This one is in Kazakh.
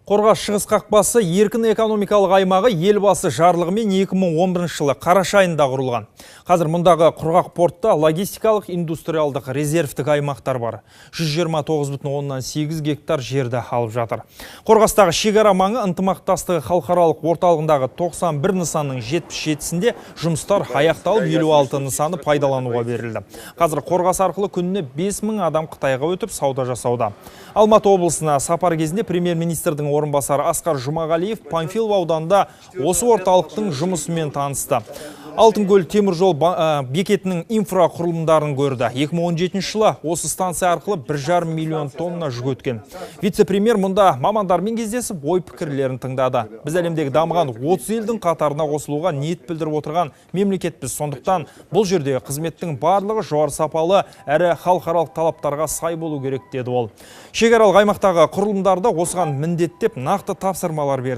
Қорғас шығыс қақпасы еркін экономикалық аймағы Елбасы жарлығымен 2011 жылы қараша айында құрылған. Қазір мұндағы құрғақ портта логистикалық, индустриалдық, резервтік аймақтар бар. 129,8 гектар жерді алып жатыр. Қорғастағы шекара маңы ынтымақтастығы халықаралық орталығындағы 91 нысанның 77-сінде жұмыстар аяқталып, 56 нысаны пайдалануға берілді. Қазір Қорғас арқылы күніне 5000 адам Қытайға өтіп, сауда жасауда. Алматы облысына сапар кезінде премьер-министрдің орынбасары Асқар Жұмағалиев Панфилов ауданында осы орталықтың жұмысымен танысты. Алтынкөл теміржол бекетінің инфрақұрылымдарын көрді. 2017 жылы осы станция арқылы 1,5 миллион тонна жүк өткен. Вице-премьер мұнда мамандармен кездесіп, ой пікірлерін тыңдады. Біз әлемдегі дамыған 30 елдің қатарына қосылуға ниет білдіріп отырған мемлекетпіз. Сондықтан бұл жерде қызметтің барлығы жоғары сапалы әрі халықаралық талаптарға сай болу керек, деді ол. Шекаралық аймақтағы құрылымдарды осыған міндеттеп, нақты тапсырмалар берді.